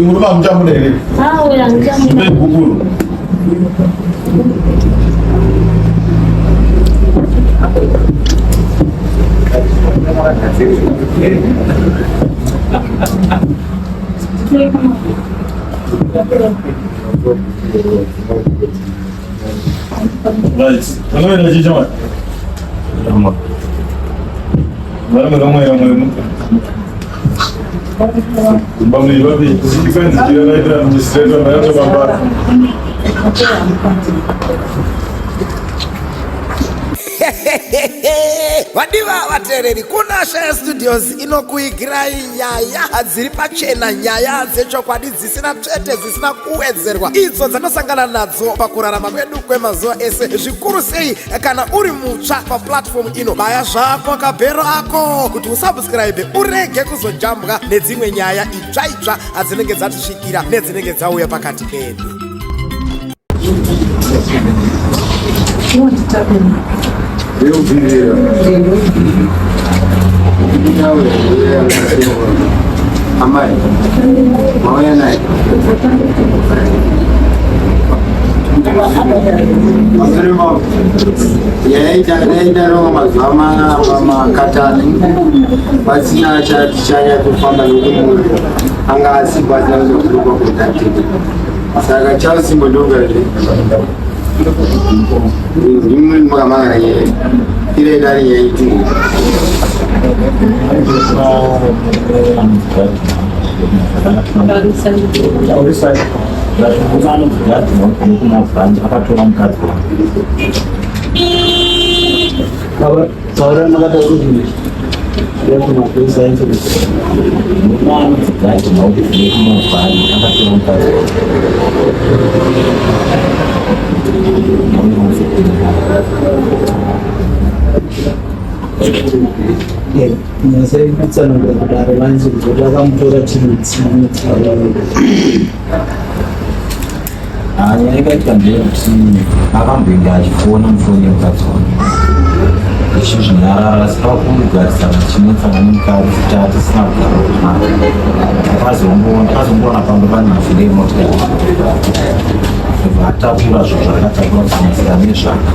Murume hamuchamuda here? Auya Ndipe gupuro. Right. Unoenda chii chamwari? Varume vamwe vamwe. Vadiva vateereri, kuna Shaya Studios inokuigirai nyaya dziri pachena, nyaya dzechokwadi dzisina tsvete, dzisina kuwedzerwa, idzo dzanosangana nadzo pakurarama kwedu kwemazuva ese, zvikuru sei kana uri mutsva paplatform ino. Baya zvako kabhero ako kuti usubscribe urege kuzojambwa nedzimwe nyaya itsva itsva adzinenge dzatisvikira nedzinenge dzauya pakati pedu. Amai, mauya naye. Yaita mazuva makatatu pasina chanya kufamba nokuti munhu anga asipo asina kuzokuruka kutatita saka chasimbo ndonga ndimwe makamangana nyaya iraidari nyaya itingo. Akatora mukadzi wangu. Taura makataura kuti yekumapurisa information. Murume anonzi Gadhi mahofisi ekuMovhani akatora mukadzi wangu. Nyasai kutsanangura kudaro manje kuti akamutora tiri Nyaya yakaitika ndeyekuti akambenge achifona mufoni yemukadzi wake ichizvinyarara, asi pakugarisana tichinetsana nemukadzi tatisina kugara zvakanaka, akazongoona pamba pane mavhiri emotikari, atakura zvinhu zvakatakura kusanganisira nezvaka,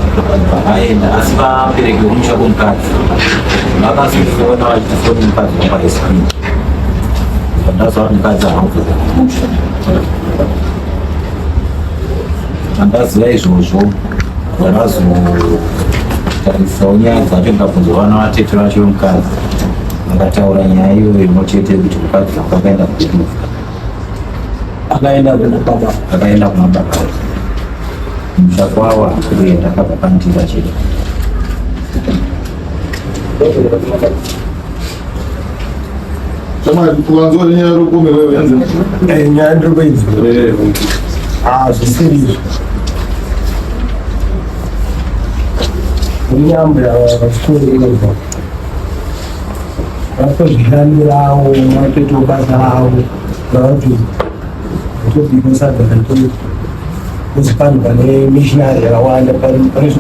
aenda. Asi vabereki vekumusha kwemukadzi vakazofona vachiti foni yemukadzi wangu haisi kuita. Ndaziva kuti mukadzi haana kupedza kumusha. Pandaziva izvozvo, ndakazotarisawo nyaya dzacho, ndikabvunza vana vatete vacho vemukadzi, vakataura nyaya iyoyo imwe chete yekuti mukadzi wangu akaenda kuchikufa. Akaenda kuna baba. Akaenda kuna baba, musha kwavo hakuenda, akabva pandira chete. Kuvanzwa nenyaya rokome wewe yanzi. Nyaya ndiri kuinzwa. Ah, zvisiri izvo. Munyambo vachikurekerwa. Vatozvishandirawo, vatoitawo basa ravo, vatobika sadza ratoita. Kuzi panhu pane missionary yakawanda, pane zvigubhu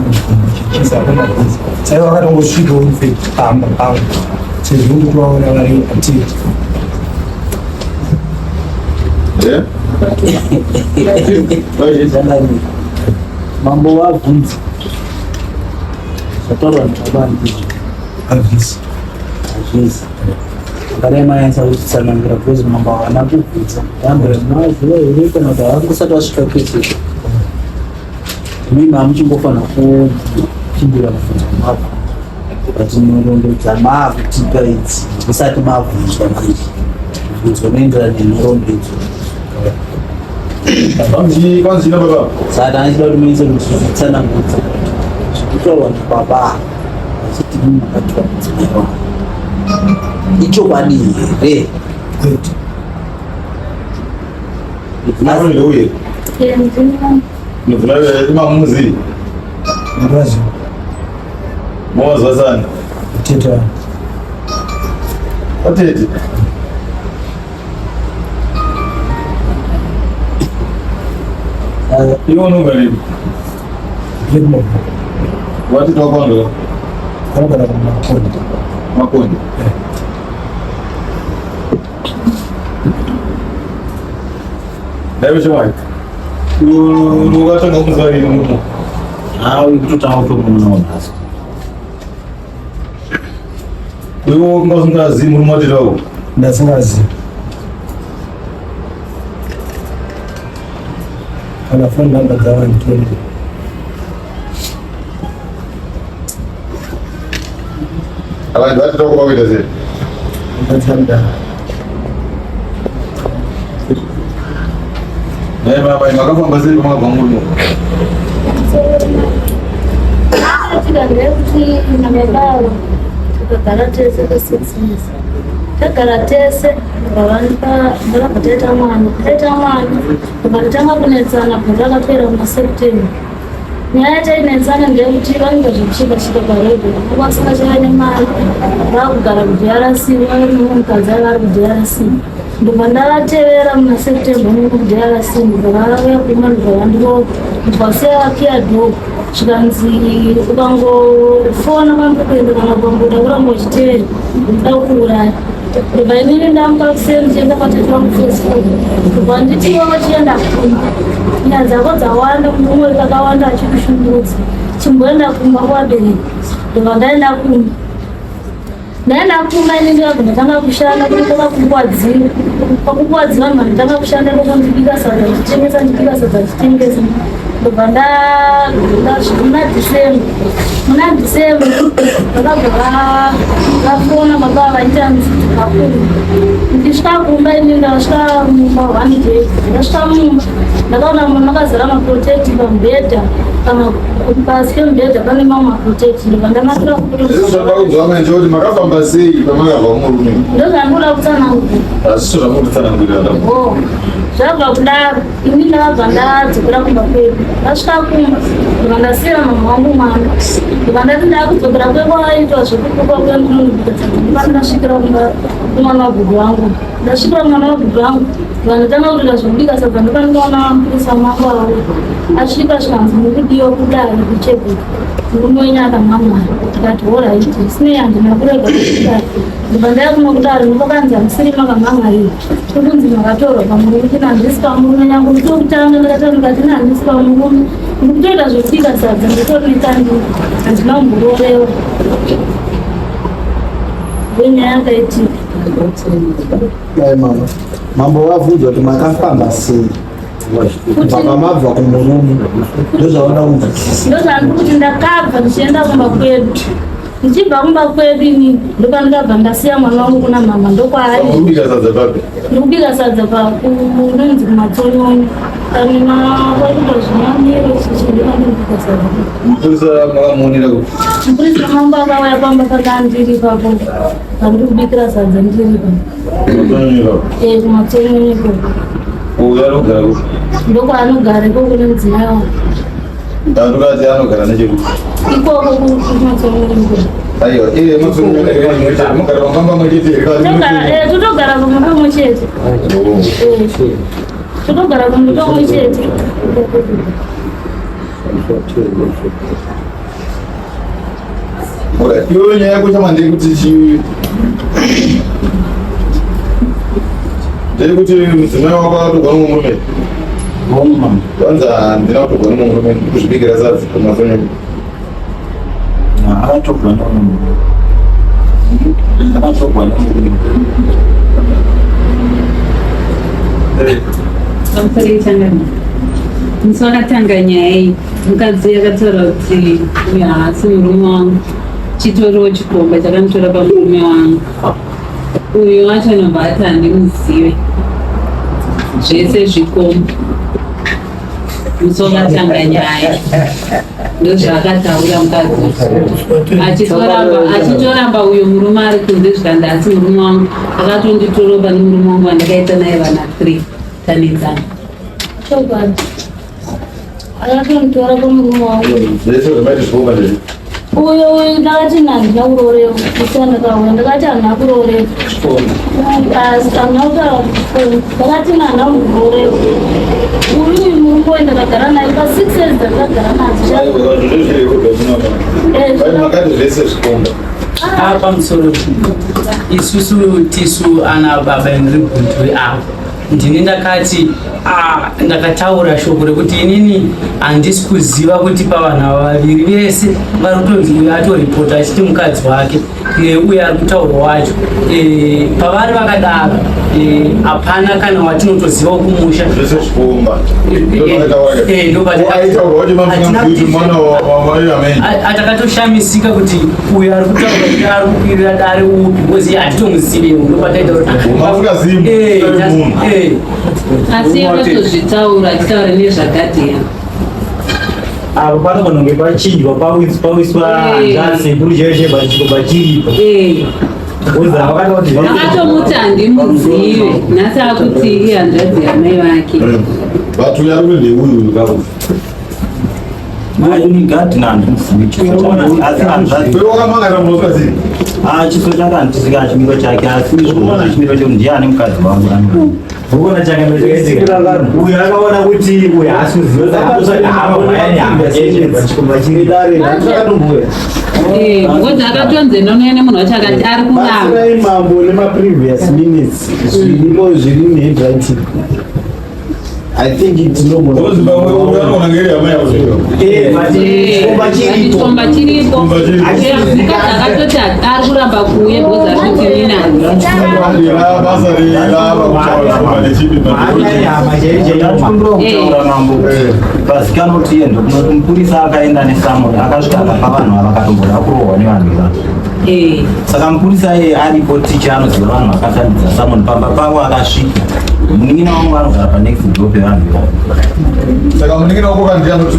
chichisa pamabhizi. Saka vakatongosvikawo in fact pamba pangu sezvo ndikuvaona vari active. Mambo vabvunza zvataurwa nababa ndizvo. Hazvisi. Hazvisi. Akadai manyatsa kutsanangura because mambo havana kubvunza yambo maziva here kana kuti havangosati vasvika kwese. Imimi hamuchingofanira kupindura mubvunzo mako, but nhoroondo dzamaakutipa idzi musati mabvunzwa manje, mubvunzo unoenderana nenhoroondo idzo. Kwanzi kwanzi na baba. Saka tanga tichida kuti muise kutsanangudza zvekutaurwa nababa vachiti mimi makatora mudzimai wangu ichokwadi here? Kwete. Ndauye. Mamuzi. Ndinoziva. Mawazwa sana. Tete wangu. Atete. Iwe unogara ipi? Blackmore. Wati twakwanga Vanogara kuMakonde. Makonde. Ndaive shamwari. Wakatanga kumuziva rini murume? Hayi, kutotanga kutomuonawo nhasi. Iwe wanga usingazivi murume watete wako? Ndasingazivi. Kana phone number dzavo handitori. Abantu vatete wako vakuita sei? Mukadzi amudaro. Nhai baba, makafamba sei pamakabva murume? Chakaitika ndeyekuti nababa takagara tese for 6 years. Tagara tese ndakabva taita mwana. Taita mwana ndobva tatanga kunetsana gore rakapera muna September. Nyaya yatainetsana ndeyekuti vanoita zvekushika-shika paredhiyo vanga vasingachave nemari vakugara kuDRC vave nemumwe mukadzi aiva ari kuDRC. Ndobva ndavatevera muna September muno kuDRC ndobva vauya kumba ndobva vandirova ndobva vasiya vakiya door zvikanzi ukangofona kwandiri kuenda kana ukangoda kuramba uchitevera ndinoda kukuuraya. Ndobva inini ndamuka kuseni ndichienda kwatete vangu Facebook ndobva nditi iwe wachienda kumba nyaya dzako dzawanda murume wedu akawanda achikushungurudza chimboenda kumba kuvabereki ndobva ndaenda kumba ndaenda kumba ini ndikabva ndatanga kushanda kunoita kwakukuwadziwa kwakukuwadziwa vanhu vanotanga kushanda ikoko ndibika sadza ndichitengesa ndibika sadza ndichitengesa ndobva ndasvika muna December muna December vakabva vafona baba vaita vakuru ndichisvika kumba ini ndasvika mumba one day ndasvika mumba ndakaona mumba makazara maprotect pamubhedha kana pasi pemubhedha pane mamwe maprotect ndobva ndanasira Zvandakubva manje kuti makafamba sei pamakabva murume? Ndozvandinoda kutsanangura. Hazvisi zvamuri kutsanangurira ndabva. Oh, zvabva kudaro ini ndakabva ndadzokera kumba kwedu. Ndasvika kumba ndobva ndasiyira mama wangu mwana. Ndobva ndati ndakudzokera kwekwaitwa zvekukukwa kwemunhu ndasvikira kumba kumwana wagogo wangu. Ndasvikira mwana wagogo wangu ndobva ndatanga kutoita zvekubika sadza ndopandaona mupurisa mangu auya. Asvika zvikanzi murikudiwa kudare kuChegutu. Murume wenyu akamhamhara. Ndikati alright zvisinei handina kurega kudare. Ndobva ndaya kuno kudare ndopakanzi hamusiri makamhamharira. Tokunzi makatorwa pamurume kuti handisi pamurume nyange musi wekutanga ndakataura ndikati ini handisi pamurume. Ndikutoita zvekubika sadza nditori netandiro handina kumbororewa. Ndonyaya yakaitika. Dai mama. Mambo vabvunzwa kuti makafamba sei kubva pamabva kumurume ndozvaona kunzwisisa. Ndozvandiri kuti ndakabva ndichienda kumba kwedu. Ndichibva kumba kwedu ini ndopandakabva ndasiya mwana wangu kuna mama ndokwaari. Urikubika sadza papi? Ndikubika sadza pakunonzi kumatsonyonyo. Pane kwakuita zvinyamiro chichi ndopandikubika sadza. Mupurisa makamuonera kupi? Mupurisa mambo akauya pamba pakandiri ipapo. Pandiri kubikira sadza ndiri ipapo. Kumatsonyonyo ipapo. Eh, kumatsonyonyo ikoko. Uyo anogara kupi? Ndokwaanogara ikoko nemudzimai wangu. Ndandokati anogara nechekupi? Ikoko kumatsonyonyo ikoko. Aiwa, iye matsonyonyo munogara pamba pamwe chete here? Togara, eh, totogara pamwe pamwe chete. Eh, totogara pamwe pamwe chete. Alright, iwewe nyaya yako chama ndeyekuti chi ndeyekuti mudzimai wako akatogwa nomurume. Hongu mama. Kwanza handina kutogwa nomurume ndikuzvibikira sadza kumatsonyonyo. Akatogwa nomurume. Akatogwa nomurume. Pamusoro musi wakatanga nyaya iyi mukadzi akataura kuti uyu haasi murume wangu chitoriwo chikomba chakamutora pamurume wangu uyu wacho anobva ati handimuzive zvese zvikomba musi wakatanga nyaya ndozvaakataura mukadzi achitoramba uyo murume ari kunze zvikanzi asi murume wangu akatonditoroba nemurume wangu wandakaita naye vana 3 tanetsana. Chokwadi. Akatonditora pamurume wangu. Zvese zvamaiti zvikomba ndezvi. Uyo uyu ndakati handina kurorewa. Musi wandakauya ndakati handina kurorewa. Asi handina kutaura kuti chikoro. Ndakati handina kurorewa. Uyu uyu murume uyu ndakagara naye pa 6 years ndakagara naye. Aiwa, zvezvo Eh, zviri makati zvese zvikomba. Pamusoro isusu tisu ana baba ndiri gunturi avo. Ndini ndakati ah, ndakataura shoko rekuti inini handisi kuziva kuti pavanhu ava vaviri vese vari kutonzi uyu atoripota achiti mukadzi wake uye ari kutaurwa wacho pavari vakadaro hapana kana watinotoziva kumusha atakatoshamisika kuti uyu ari kutaura kuti ari kukwirira dare upi because iye hatitomuzivewo ndopataita kuti asi akatozvitaura achitaura nezvagadhena apo panogona kunge pachinjwa pawiswa hanzvadzi sekuru chaiyo chaiyo but chikomba chiripo akatomuti handimuzive nhasi akuti ihanzvadzi yamai vake. But uyu ari kuende uyu uyu kako. Ini gardener handimuzivi chiso chake asi hanzvadzi. Uyu wakamangara munhu Ah, chiso chake handisika chimiro chake asi izvozvo chimiro chekuti ndiani mukadzi wangu ano. Ukuona changamiro chakaitika uyu akaona kuti uyu haasi kuziva chikomba chiripo. Ngozi akatonzi nonouya nemunhu wacho akati ari kuramba. Batsirai mambo nemaprevious minutes zvirimo zviri muhandwriting. I think tinogona. Eh, but chikomba chiripo. Chikomba chiripo. Mukadzi akatoti ari kuramba kuuya because ari kuti nina. Kutaura mambo pazikanwa kuti iye ndokunoti mupurisa akaenda nesamoni akasvika akapa vanhu ava akatomboda kurohwa nevanhu ivavo. Saka mupurisa iye aripo ticha anoziva vanhu vakatambidza samoni pamba pavo akasvika munin'ina wangu anogara panext door pevanhu ivavo. Saka munin'ina wako kandi anoti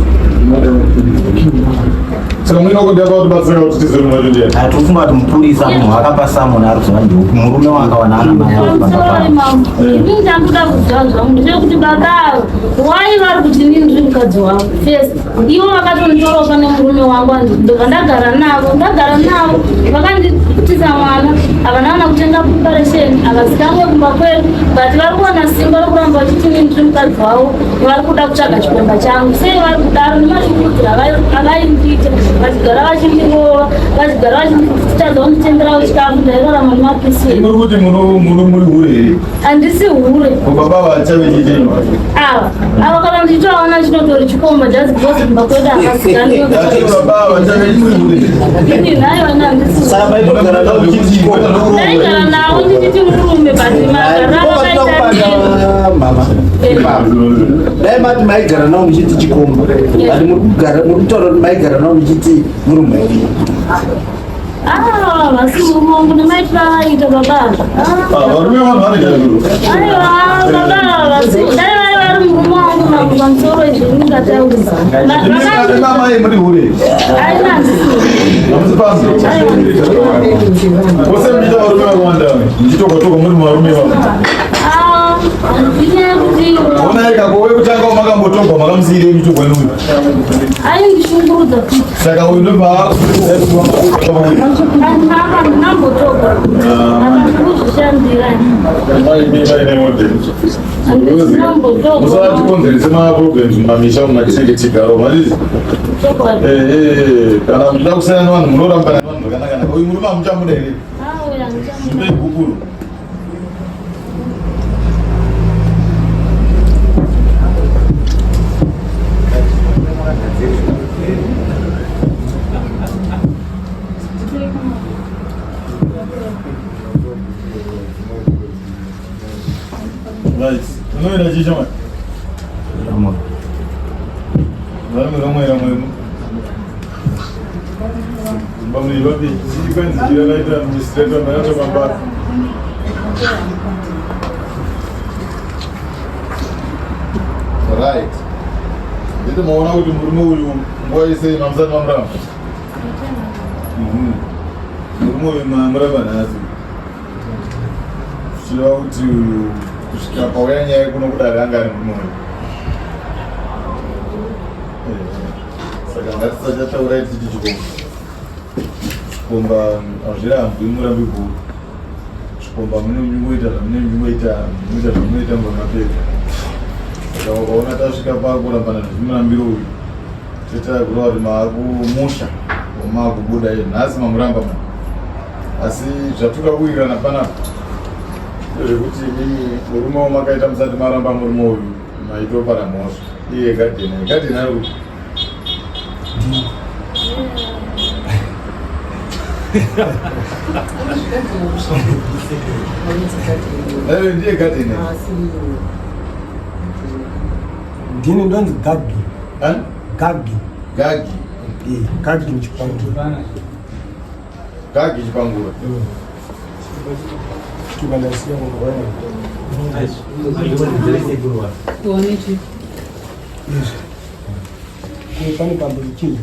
Saka munin'ina wako ndiye akatibatsira kuti tizive munhu wacho ndiani. Atofunga kuti mupurisa munhu akapa samoni ari kuziva ndeupi murume waakawana ana mai avo pamba Pamusoro pavo. mambo, inini chandoda kuziva zvangu ndechekuti baba ava wai vari kuti inini ndiri mukadzi wavo first ivo vakatonditora pane murume wangu ndobva ndagara navo ndagara navo vakandiitisa mwana havana kana kutenga preparation havazikamwe kumba kwedu but vari kuwana simba rokuramba vachiti inini ndiri mukadzi wavo vari kuda kutsvaga chikomba changu sei vari kudaro nemashungurudziro avaindiita vachigara vachindirova vachigara vachitadza kunditengerawo chikafu ndairarama nemapisi Muri kuti muno muri hure here? Handisi hure. Ko baba vachave chii? Ava ava kana ndichitovaona chinotori chikomba just because kumba kwedu havazikanwi. Ndati baba vachave muri hure. Ini nhai vana handisi. Saka maitogara navo muchiti chikomba. Ndaigara navo ndichiti murume but magara vakaita Mama. Dai mati maigara navo muchiti chikomba. But muri kugara muri kutaura kuti maigara navo muchiti murume. Ah, vasi murume wangu nemaitiro avaita baba. Ah, varume vanhu vanoita zviro. Aiwa baba vasi dai vai vari murume wangu mambo pamusoro izvi ndingataurisa. Mama muri hure. Aiwa handisi. Hamusi pamwe. Vose muchiita varume vakawanda muchitokwa-tokwa muri varume vamwe. Ah, inyaya yekuti Onai kako wekutanga wamakambotogwa makamusiirei muchitogwa neuyu. aindishungurudza futi. Saka uyu ndobva Apa ndinambotogwa. Akandikuzvishandira. Ndinambotogwa. Musatikonzerese maproblems mumamisha mumatinenge tichigara matizi Chokwadi. kana muchida kusiyana nevanhu munoramba nevanhu zvakanaka. Uyu murume hamuchamuda here? Ah, uyu handichamuda. Mupei gupuro. Right. Unoenda chii chamai? Ramwe ramwe ramwe. Vamwe vapi chii kwanzi chirakaita mistreto ndakato mabasa. Right. Nditi maona kuti murume uyu nguva yese mamusati mamuramba. Murume uyu mamuramba nhasi. Zvichireva kuti kusvika pauya nyaya kuno kudare anga ari murume uyu. Saka ngatisachataurai tichiti chikomba. Chikomba hazvirambwi murambi guru. Chikomba mune muchingoita zvamune muchingoita munoita zvamunoita mumapedza. Saka ukaona tasvika pakurambana nezvimurambiro uyu teta kureva kuti maakumusha maakubuda iyo nhasi mamuramba mani. Asi zvatoda kuwirirana panapa. Ndezvekuti imimi murume wamakaita musati maramba murume uyu maitopara mhosva. Iye gadhena, gadhena ari kupi? Eh, ndiye gadhena. Ndini ndonzi Gagi. Gagi. Gagi. Eh, Gagi Chipangura. Gagi Chipangura. Chitupa ndasiya kumba. Tuone chi. Izvi. Pane pambo chinja.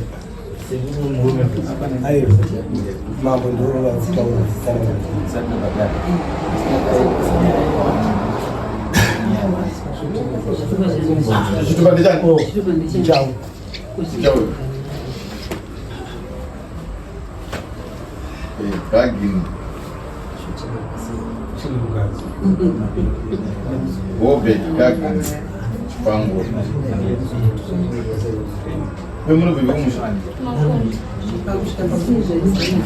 Aiwa. Mambo ndio vakutaura sana. Chitupa ndechani? Chitupa ndechani? Changu. Chauyu. Eh, Gagi. Robert Gagi. Chipangura. Wemunobve kumusha?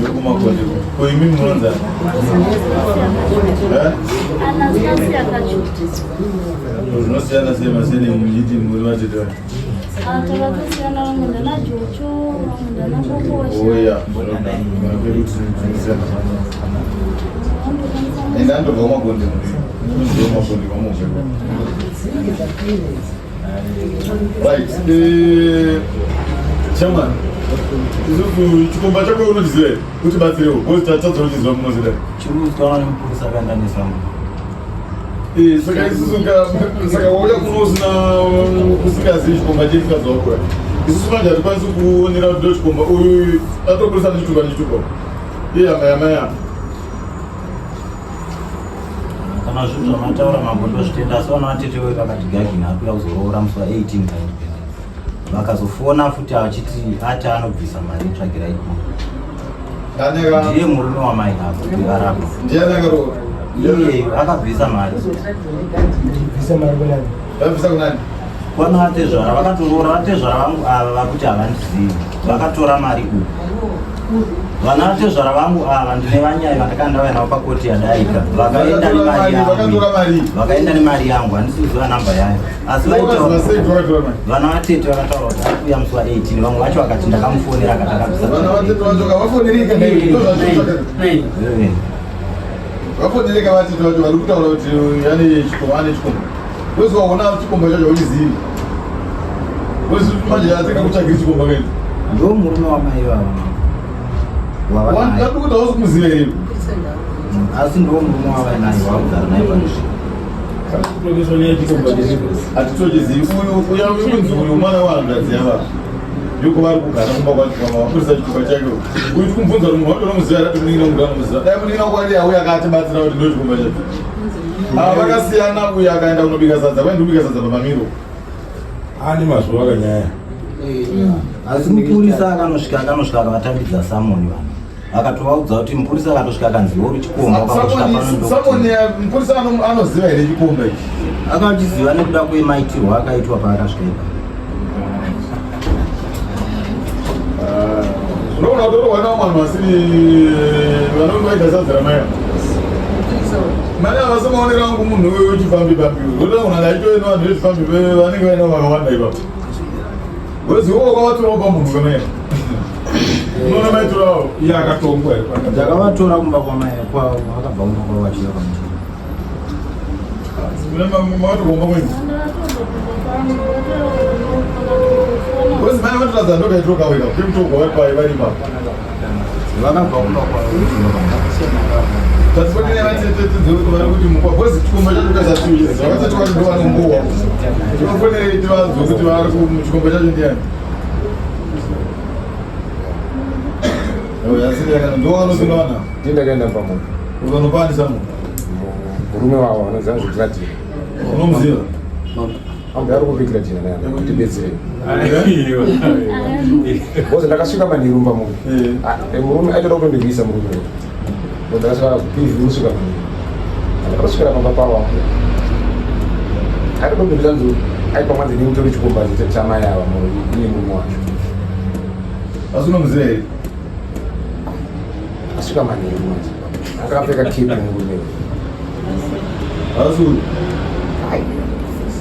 Ndekumakonde. Ko imi munonzani? Eh? Anastasia Kachuti. Zvinosiyana sei masene muchiti muri vatete vacho? Takatosiyana vamwe ndana Jocho, vamwe ndana Bokosha. Oya, zvinosiyana. Enda andobva kumakonde munhu. Makonde kwamubve. Right. Eh, chairman. Isusu chikomba chako unochiziva here? Kuti batsirewo. Because tatadzochiziva munozida. Chiri kutaura nemupurisa akaenda nesango. Eh, saka isusu saka wauya kuno usina usingazivi chikomba chemukadzi wako. Isusu manje hatikwanisi kuonera kuti ndo chikomba uyu atobudisa nechitupa nechitupa. Iye hama yamai apa. Kana zvinhu zvamataura mambo ndozvitenda asi vana vatete wedu vakati Gagin akuya kuzoroora musi wa 18 paindependence. Vakazofona futi achiti ati anobvisa mari tsvagirai kuno. Ndiye murume wamai avo kuti varapa. Ndiani akaroora? Iye akabvisa mari. Bvisa mari kunani? Vabvisa kunani? Kwana vatezvara vakatoroora vatezvara vangu ava vakuti havandizivi vakatora mari uku. Vana vatezvara vangu ava ndine vanyai vandakanga ndauya navo pakoti yadarika vakaenda nemari yangu Vakatora mari. vakaenda nemari yangu handisi kuziva namba yayo asi Vakaziva sei kuti vakatora mari? vana vatete vakataura kuti akuuya musi wa 18 vamwe vacho vakati ndakamufonera akati akabvisa Vana vatete vacho kavafonereka ndozvacho. Vafonereka vatete vacho vari kutaura kuti ane chikomba ane chikomba. Wezi waona chikomba chacho uchizivi. Wezi manje atingakutsvagiri chikomba kaini. ndo murume wamai vavo wavanaye Ndati kuti hausi kumuziva here? asi ndo murume wavainaye wakugara naye panosvika Hatitochizivi uyu uya kunzi uyu mwana wahanzvadzi yava. Yuko vari kugara kumba kwacho vamapurisa chitupa chake. Uyu tikumubvunza kuti munhu wacho unomuziva here ati munin'ina wangu anomuziva. Dai munin'ina wako ari auya akatibatsira kuti ndo chikomba chacho. Ava vakasiyana uyu akaenda kunobika sadza kwaenda kubika sadza pamamiro. Ane mazuva akanyaya. asi mupurisa akanosvika akanosvika akavatambidza samoni vanhu akatovaudza kuti mupurisa akatosvika akanzi uri chikomba ukangosvika pano ndo Samoni mupurisa anoziva here chikomba ichi? akachiziva nekuda kwemaitirwo akaitwa paakasvika ipapo Unoona kutorohwa navo vanhu vasiri vanonge vaita sadza ramai. Mane havasi maonero angu munhu uyu wechifambi pambi uyu. Unoona munhu akaitwa ino vanhu vechifambi vanenge vaine vakawanda ipapo. Wezi iwo wakavatora pa munhu kamai. Unoona maitora avo. Iye akatongwa here pana. ndakavatora kumba kwamai kwavo vakabva kumba kwavo vachiuya kwamuchii Matokomba mwenyu. Wezi mai vatoratidza ndokaitwa kawega. Kemutogwa vari pai vari ipapo. vakabva kumba kwavo Tatifonera vatete tidzoke vari kuti mukwa bhozi chikomba chacho kasatiuchiziva vakatati vati ndo vanombowa. Tinofonerei tivanzwe kuti vari chikomba chacho ndiani. Ndo vanozinga vana. Ndini ndakaenda pamunhu. Unopanisa munhu. Murume wavo anoziva zvekugadzira. Unomuziva? Ambe ari kupikira jina naye kuti betsere. Bozi ndakasvika manheru mumba muno. Murume aitoda kutondibvisa murume uyu. Bozi ndakasvika PV kusvika manheru. Ndakasvikira pamba pavo apo. Aitoda kutondibvisa nzi aipa mwanzi ndini mutori chikomba chamai ava iye murume wacho. Asi unomuziva here? Asvika manheru manje. Akapfeka kepi murume uyu. Asi uyu.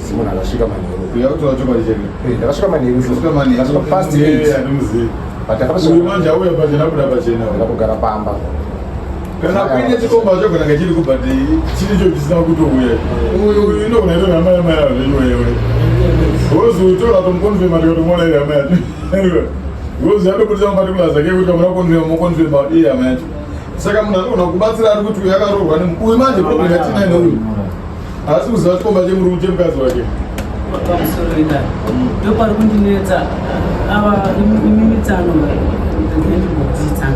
Simon akasvika manheru. Uya kutora chokwadi chake. Eh, ndakasvika manheru. Ndakasvika manheru. Ndakasvika past Eh, 8. handimuzivi. But ndakasvika. Uyu manje auya pachena kuda pachena. Ndakugara pamba. Kana kuine chikomba chogona nga chiri kubva chiri cho chisina kutouya. Uyu uyu inogona itori hama yamai avo zvechiwewe. Because uyu toda tomukonfirma tikatomuona iri hama yacho. Because yatobudisa muparticulars ake kuti kamuna konfirma mokonfirma iye hama yacho. Saka munhu anogona kubatsira ari kuti uyu akaroorwa nemu uyu manje problem yatinayo neuyu. Haasi kuziva chikomba chemurume chemukadzi wake. Pamusoro idai ndopari kundinetsa ava imimitsano ndimbodzidza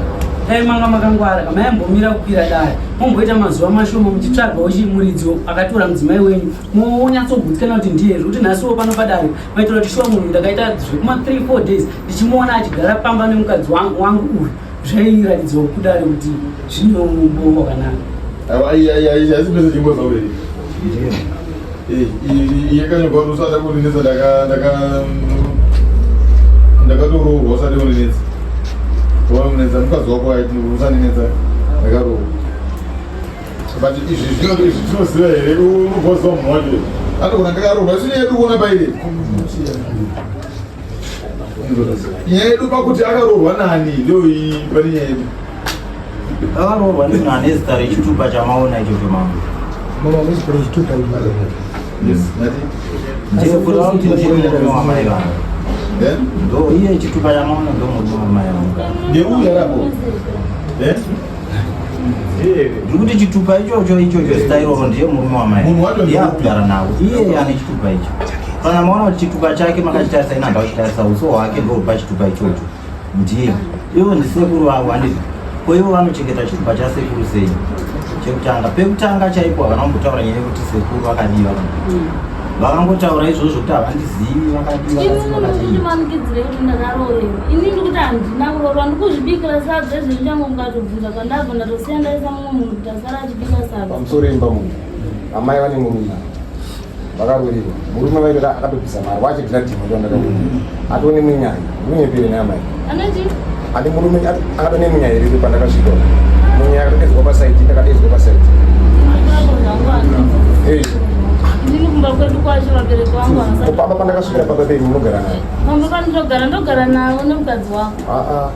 dai manga makangwara kama yambomira kukwira dare momboita mazuva mashoma muchitsvagawo chimuridzo akatora mudzimai wenyu monyatsogutsikana kuti ndiye zvekuti nhasiwo pano padare maitira kuti shuwa munhu ndakaita zvekuma 3 4 days ndichimuona achigara pamba nemukadzi wangu uyu zvairatidzawo kudare kuti zvine umbowo wakanaka. Haisi message imbozaurei yakanyorwa kuti usada kundinetsa ndakatoroorwa usade kundinetsa wamunetsa mukadzi wako aiti usandinetsa ndakaroorwa but izvi izvi tinoziva here unogoziva munhu wacho anogona ndakaroorwa isu yedu kuona pairi nyaya yedu pakuti akaroorwa nani ndoyi pane nyaya yedu Akaroorwa nemunhu ane zita rechitupa chamaona ichocho mambo. Mama ane zita rechitupa icho. Yes, nati. Ndiye kureva kuti ndiye murume wamai vangu. Ndo iye chitupa chamaona ndo murume wamai vangu. Ndeuyu arapo. Eh? Ndikuti chitupa ichocho ichocho zita iroro ndiye murume wamai. Munhu wacho ndiye ndiye akugara nawo. Iye ane chitupa icho. Kana maona kuti chitupa chake makachitarisa ina ndakuchitarisa uso hwake ndo pachitupa ichocho. Ndiye. Ivo ndisekuru vavo handizvo. Ko ivo vanochengeta chitupa chasekuru sei? Chekutanga. Pekutanga chaipo havana kumbotaura nyaya yekuti sekuru vakadiwa. Vakangotaura izvozvo kuti havandizivi vakadiwa Inini vakadii. mundimanikidzire kuti ndakaroorerwa. Ini ndikuti handina kuroorwa ndikuzvibikira sadza izvo ndichango mukatobvunza kwandabva ndatosiya ndaisa mumwe munhu kuti asara achibika sadza. Pamusoro imba munhu. Amai vane murume. Vakaroorerwa. Murume vaitota akatobvisa mari wachigira dhimo ndo ndakaona. Atone munyaya. Munyepere naamai. Anoti Ati murume akatone munyaya iripo pandakasvika. Munyaya akatodedzwa pasaiti ndakadedzwa pasaiti. Eh. Inini kumba kwedu kwacho vabereki vangu havasati. Pamba pandakasvikira pamba penyu munogara naye. Pamba pandinogara ndogara navo nemukadzi wavo. Ah ah.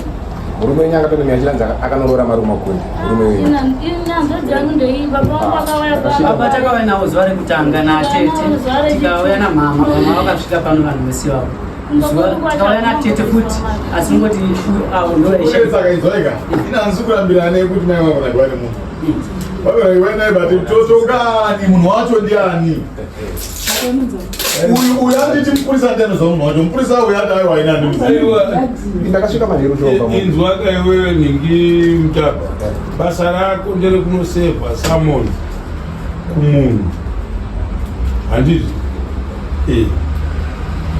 Murume wenyu akatone munyaya achilanza akanoroora mari kumakonde. Murume wenyu. Ini hanzvadzi yangu ndeiyi baba vangu vakauya Baba takauya navo zuva rekutanga natete tikauya namama mama vakasvika pano vanhu vese vavo Zuva- tikauya natete futi asi ngoti avo ndo Saka inzwaika ina hanzi kurambirana nekuti mai vangu nakiwa nemunhu vakonakiwa naye but totongani munhu wacho ndiani uyu uyu anditi mupurisa ndi anoziva munhu wacho mupurisa uyu ati aiwa ina handimuzivi Ndakasvika manheru shomba. Inzwaka iwewe nhingi mutapa basa rako nderekunosevha summons kumunhu handizvo Eh.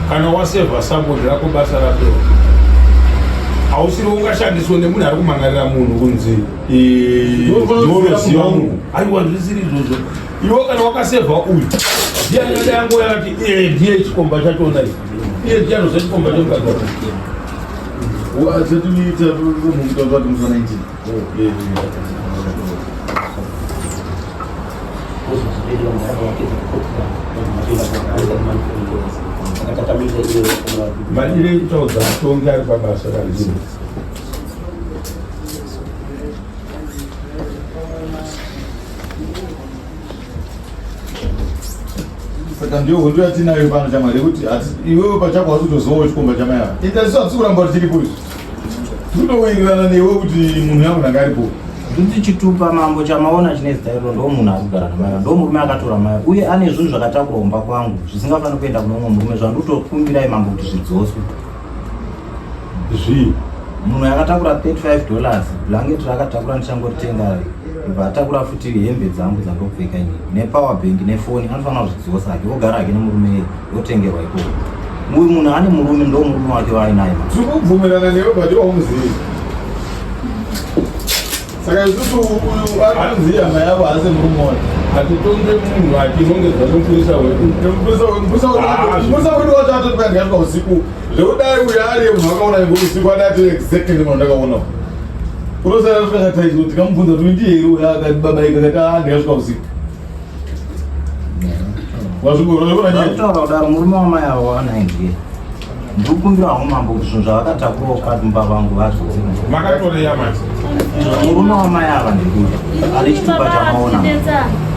Kana wasevha summons rako basa rapera hausiri ungashandiswe nemunhu ari kumhangarira munhu kunzi ndinoziva munhu aiwa zvisiri izvozvo iwe kana wakasevha uyu ndiye angadai angouya akati "Eh, ndiye chikomba chachona ichi iye ndiye anoziva chikomba chemukadzi wacho Chatuita mukutanga musi wa 19. Madire kutaudza mutongi ari pabasa razii Saka ndiyo hondo yatinayo pano chamwari yekuti iwewe pachako hausi kutozivawo chikomba chamai ava. Ita isu hatisi kuramba kuti chiripo izvi. Tinotowirirana newe kuti munhu yangu ndanga aripo. Nditi chitupa mambo chamaona chine zita iroro ndo munhu ari kugara namai ndo murume akatora mai uye ane zvinhu zvakatakurwa kumba kwangu zvisingafaniri kuenda kune umwe murume zvandinotokumbirai mambo kuti zvidzoswe. Zvii? Munhu akatakura 35 dollars blanket raakatakura ndichangoritenga ndobva atakura futi hembe dzangu dzandopfeka ini nepower bank nefoni anofanira kuzvidzosa hake ogara hake nemurume otengerwa ikoko. Uyu munhu ane murume ndo murume wake waainaye. Tiri kubvumirana newe but wamuzivi. Saka isusu uyu ari kunzi hama yavo haasi murume wake. Hatitonge munhu achinongedzwa nemupurisa wedu. Mupurisa wedu wacho atoti pandikasvika usiku. Zvekudai uyu ari munhu akaona ngo usiku adati exactly munhu ndakaona. Unosara svika taizo tikamubvunza kuti ndiye here uyu akati baba ika kati ah ndikasvika usiku. Varikutaura kudaro murume wamai avo wanaye ndiye. Ndikukumbira hangu mambo kuti zvinhu zvavakatakurawo pamba vangu vadzose. Makatoreya manje. Murume wamai ava ndikuti ane chitupa chamaona.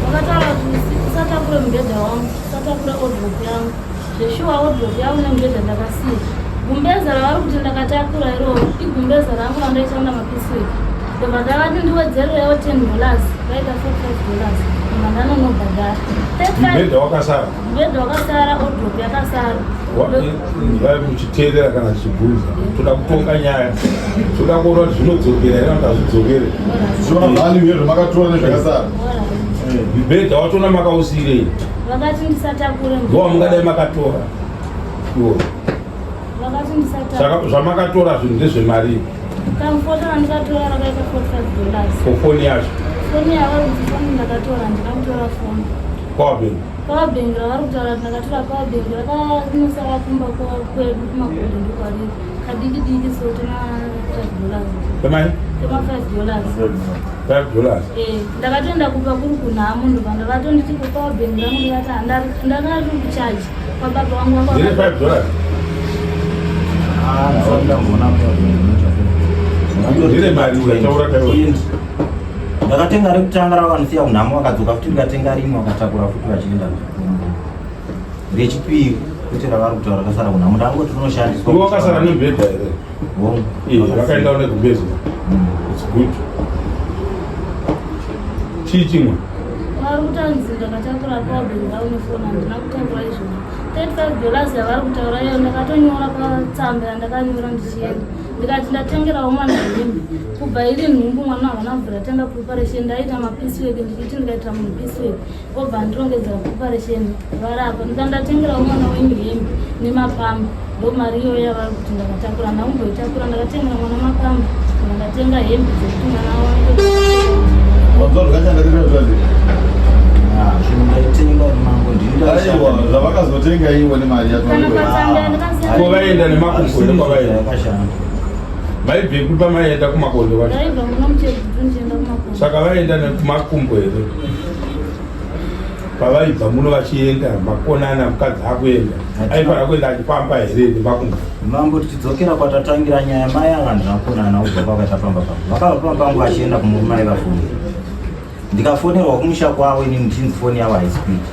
Vakataura kuti usatakure mubhedha wangu, usatakure odrop yangu. Zveshuwa odrop yangu nemubhedha ndakasiya. Gumbeza ravari kuti ndakatakura iroro igumbeza rangu randaishanda mapisweki. Ndobva ndavati ndiwedzererewo 10 dollars, vaita 45 dollars. Ndobva ndanonobhadhara. Mubhedha wakasara. Mubhedha wakasara, odrop yakasara. Vai muchiteerera kana tichibvunza. Toda kutonga nyaya. Toda kuona kuti zvinodzokera here kana kuti hazvidzokere. Zviona value yezvamakatora nezvakasara. Mubhedha wachona makausiyirei? Vakati ndisatakure. Ndowamungadai makatora. Iwo. Vakati ndisatakure. Saka zvamakatora zvinhu ndezvemari. Kamufota randikatora rakaita 45 dollars. Ko foni yacho? Foni yavari kuti foni ndakatora handina kutora foni. Power bank. Power bank ravari kutaura kuti ndakatora power bank rakanosara kumba kwedu kumagodhi ndokwariri. Kadiki diki so tona 5 dollars. Kemai? Kema 5 dollars. 5 dollars. Eh, ndakatoenda kupa kuri kunhamo ndobva ndavatonditi ko power bank rangu ndikati ndanga riri kucharge kwababa vangu vanga Ndine 5 dollars. Ah, ndisati ndamboona Ndine mari utaura taura. Ndakatenga rekutanga ravanosiya kunhamo vakadzoka futi ndikatenga rimwe vakatakura futi vachienda. Rechipiri kwete ravari kutaura rakasara kunhamo ndangoti rinoshandiswa. Iwe wakasara nemubhedha here? Hongu. Eh, vakaenda negumbezi. It's good. Chii chimwe? Vari kutanzi ndakatakura power bank rangu nefoni handina kutakura izvozvo. 35 dollars yavari kutaura iyo ndakatonyora patsamba yandakanyora ndichienda ndikati ndatengerawo mwana hembe kubva iri nhumbu mwana havana kubvira tanga preparation ndaita mapiecework ndichiti ndikaitira munhu piecework obva andirongedzera preparation varapa ndikati ndatengerawo mwana wenyu hembe nemapamba ndo mari iyoyo yavari kuti ndakatakura ndakumboitakura ndakatengera mwana mapamba kana ndatenga hembe dzekuti mwana wangu Wanzwa zvakashanda riri zvazi. Ah, zvinhu ndaitenga mambo ndini Aiwa, zvavakazotenga iwo nemari yacho. Kana patsamba yandakasiya Ko vaenda nemakumbo here kwavaenda? Yakashanda. Vaibvepi pamaienda kumakondo vacho? ndaibva muno muchegutu ndichienda kumakondo Saka vaenda nekumakumbo here? Pavaibva muno vachienda makonana mukadzi akuenda. Aifanira kuenda achifamba here nemakumbo? Mambo tichidzokera kwatatangira nyaya mai ava handina kuonana kubva kwakaita pamba pangu. Vakabva pamba pangu vachienda kumurume aivafonera. Ndikafonerwa kumusha kwavo ini ndichinzi foni yavo haisi kuita.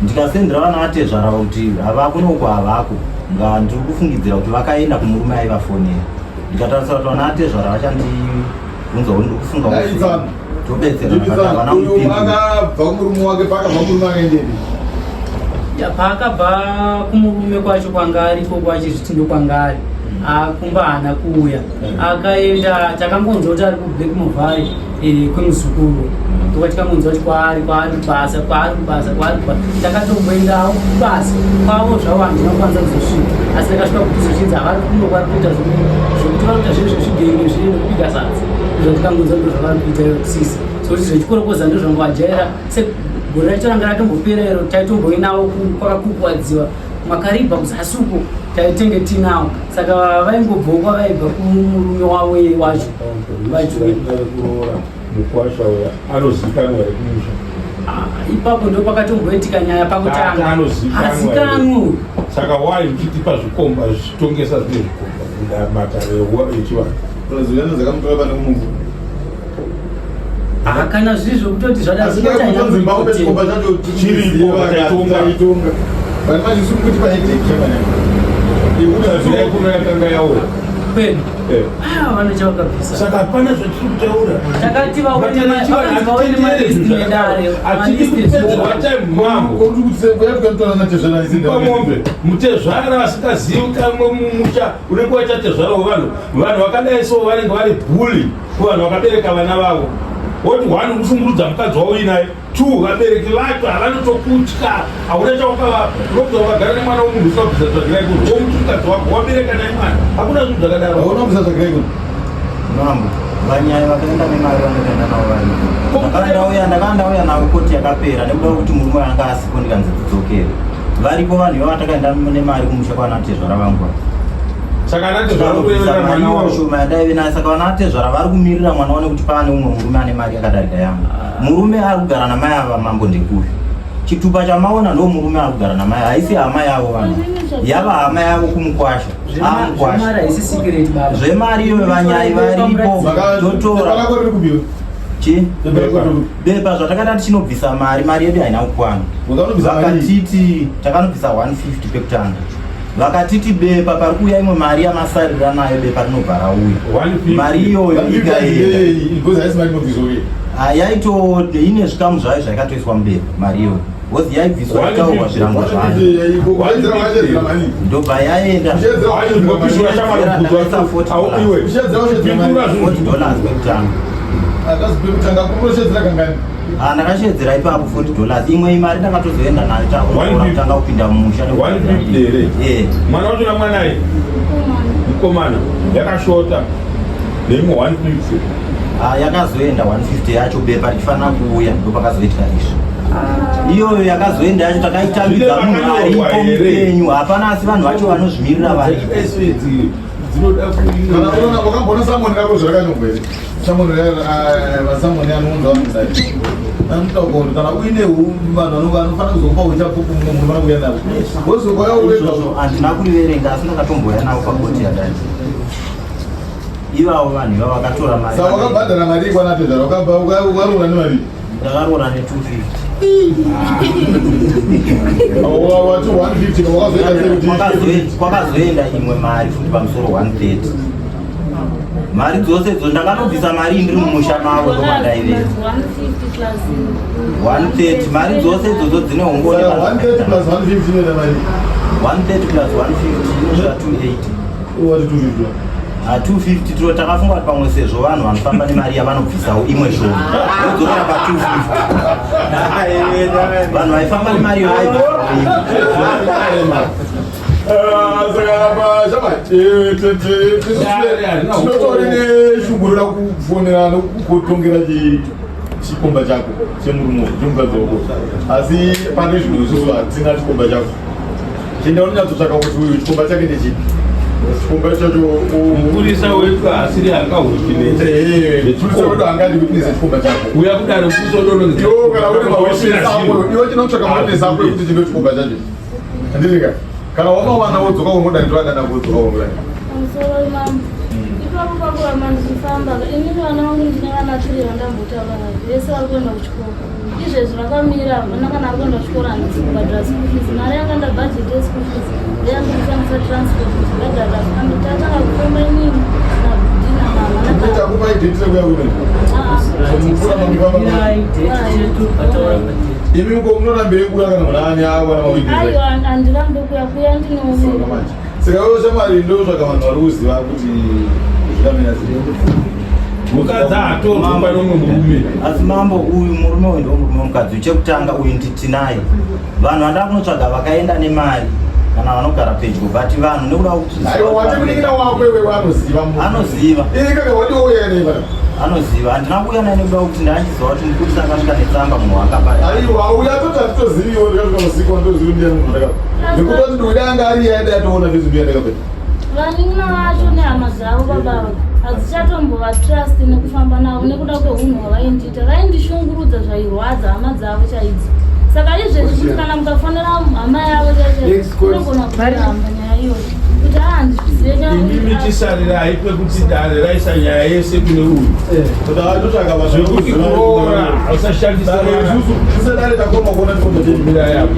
Ndikasendera vana vatezvara kuti havako noku havako. Nga ndiri kufungidzira kuti vakaenda kumurume aivafonera. Ndikatarisira kuti vana vatezvara vachandibvunza kuti ndiri kufunga kuti Ndaitsana. tobetserana but havana Uyu kundipindura. akabva kumurume wake paakabva kumurume akaendepi? Ya, paakabva kumurume kwacho kwanga ariko kwachizviti ndokwanga ari kumba haana kuuya akaenda takangonzwa kuti ari kublack movai kwemuzukuru toka tikangonzwa kuti kwaari kwaari kubasa kwaari kubasa kwaari kubasa takatomboendawo kubasa kwavo zvavo handina kukwanisa kuzosvika asi takasvika kutozochinzi havari kuno kwari kuita zvokuti vari kuita zvinhu zvezvigenge zvine nekubika sadza izvo tikangonzwa ndo zvavari kuita iyo sisi sokuti zvechikorokoza ndozvanga vajaira segore racho ranga ratombopera iro taitomboinawo kwakakukuwadziwa makaribha kuzasi uko taitenge tinawo saka vaingobvawo kwavaibva kumurume wavo iye wacho Vachiuya mukwasha uya anozivikanwa here kumusha? Ipapo ndo pakatomboitika nyaya pakutanga. Tata anozivikanwa here? Hazikanwi. Saka why muchitipa zvikomba zvichitongesa zvine zvikomba kuda matare echivanhu? Unozivikanwa dzakamutora pane kumuvhu. Ah, kana zviri zvekutoti Asi dai kutonzi mba chikomba chacho Chiripo, chaitonga. Chaitonga. Pane manje suri kuti pane jeki pane. Zvirai kuno yakanga yauya. Kwedu. Eh. Ah, vane chavakabvisa. Saka hapana zvatiri kutaura. Takati vaone malist medare. Hatidi kupedzerwa time mambo. Pamombe mutezvara asingazivi kamwe mumusha unenge waita tezvara wevanhu. Vanhu vakadai so vanenge vari bully kuvanhu vakabereka vana vavo. Woti one kushungurudza mukadzi wavo uinaye, two vabereki vacho havanotokutya, hauna chawakavapa. Unobva wakagara nemwana wemunhu usina kubvisa tsvagirai kuno, womuti mukadzi wako wabereka naye mwana. Hakuna zvinhu zvakadaro. Hauna kubvisa tsvagirai kuno. Mambo, vanyaya vakaenda nemari vandakaenda navo variko. Ndakandauya ndakandauya navo koti yakapera nekuda kwekuti murume anga asipo ndikanzi tidzokere. Varipo vanhu ivava takaenda nemari kumusha kwana tezvara vangu. Saka ana tezvara kubereka mwana wavo. Shoma yandaive nayo saka vana tezvara vari kumirira mwana wavo nekuti paane umwe murume ane mari yakadarika yangu. Murume ari kugara namai ava mambo ndekupi. Chitupa chamaona ndo murume ari kugara namai, haisi hama yavo vanhu. Yava hama yavo kumukwasha. Amukwasha. Zvemari haisi secret baba. Zvemari iyoyo vanyai varipo. Totora. Chi? Bepa zvatakada tichinobvisa mari, mari yedu haina kukwana. Vakatiti takanobvisa 150 pekutanga. Vakatiti bepa pari kuuya imwe mari yamasarira nayo bepa rinobva rauya. Mari iyoyo ikaenda. Ah, yaito ine zvikamu zvayo zvakatoiswa mubepa mari iyoyo. Because yaibviswa itaurwa zvirango zvayo. Ndobva yaenda. Ndakaisa $40 dollars pekutanga. Ah, ndakashedzera ipapo 40 dollars imwe imari ndakatozoenda nayo takunotora kutanga kupinda mumusha 150 here Eh. Mwana wacho namwanai mukomana yakashota neimwe 150. Ah, yakazoenda 150 yacho bepa richifanira kuuya ndopakazoitika izvi. Iyoyo yakazoenda yacho takaitambidza Zvine munhu vakanyorwa aripo here? mupenyu hapana, asi vanhu vacho vanozvimirira varipo. Dzinoda Kana unoona wakamboona samoni rako zvarakanyorwa here? Samoni vasamoni anounza vanhu kudai. Anotaura kuti kana uine vanhu vanofanira kuzokupa uchapupu mumwe munofanira kuuya navo. Wozokauya wega. Izvozvo handina kuriverenga, asi ndakatomboya navo pakoti yadai. Ivavo vanhu ivavo vakatora mari. Saka wakabhadhara mari ikwana tezvara ukaroora nemari. Ndakaroora ne250. Wati 150 wakazoita sei kuti Kwakazoenda imwe mari futi pamusoro 130. Mari dzose idzo ndakanobvisa mari iyi ndiri mumusha mavo ndomandaive. 150 plus 130 mari dzose idzodzo dzine ungoni. Saka 130 plus 150 inoita mari. 130 plus 150 inosvika 280. Wati 250. Ah, 250 tiro takafunga kuti pamwe sezvo vanhu vanofamba nemari yavanobvisawo imwe shoma vodzokera pa 250. Vanhu vaifamba nemari iyo vaibvisa imwe. Saka apa shama tinotori neshungu roda kufonera nokutongera chikomba chako chemurume chemukadzi wako, asi pane zvinhu isusu hatina chikomba chako. Chienda unonyatsotsvaka kuti uyu chikomba chake ndechipi, chikomba chacho. Mupurisa wedu asiri angahwitinese. Mupurisa wedu angadi witness chikomba chako. Uya kudare mupurisa wedu. Iwe kana une mawitness ako, iwe chinotsvaka mawitness ako ekuti chino chikomba chacho handitika. Kana wamawana wodzoka unodai, ndoadana kudzoka unodai. Pamusoro mambo, ipapo pakuramba ndichifamba inini vana vangu, ndine vana tiri vandambotaura navo vese vari kuenda kuchikoro. Izvezvi vakamira, havana kana ari kuenda kuchikoro. Handisi kubhadhara school fees. Mari yanga ndabhajeti yeschool fees ndeyandikushandisa transport kuchibhadhara. Tatanga kufamba inini nabhudhi namama. Takupa idate rekuya kuno. Imi uko munorambirei kuya kana munhu ane awana mawitness? Aiwa, handirambe kuya, kuya ndinoumira. Saka iwe shamwari, ndotsvaka vanhu vari kuziva kuti zvikamira sei. Mukadzi hatorwi pane umwe murume. Asi mambo, uyu murume uyu ndo murume mukadzi chekutanga uyu nditinaye. Vanhu vanda kunotsvaga vakaenda nemari kana vanogara pedyo, but vanhu nekuda kwekuti Aiwa, wati munin'ina wako iwewe anoziva munhu. Anoziva. Iri kaka wati wouya nei pana? Anoziva. Handina kuuya naye nekuda kwekuti ndandiziva kuti mupurisa akasvika netsamba munhu wakapa. Aiwa, uya toti hatitoziviwo. Ndikasvika usiku, handozivi ndiani munhu ndakapa, nekuti ati ndoida anga ari yaida yatoona fezi ndiya ndakapa. Vanin'ina vacho nehama dzavo babava hadzichatombovatrust nekufamba navo nekuda kweunhu hwavaindiita. Vaindishungurudza zvairwadza hama dzavo chaidzo. Saka izvezvi kuti kana mukafonera hama yavo chaicho, unogona kuramba nyaya iyoyo kuti a handizvizive. Imimi chisarirai pekuti dare raisa nyaya yese kune uyu zvekuti kuroora usashandisa. Isusu tisadare takoma kuona chikomba chedu. Mira yako.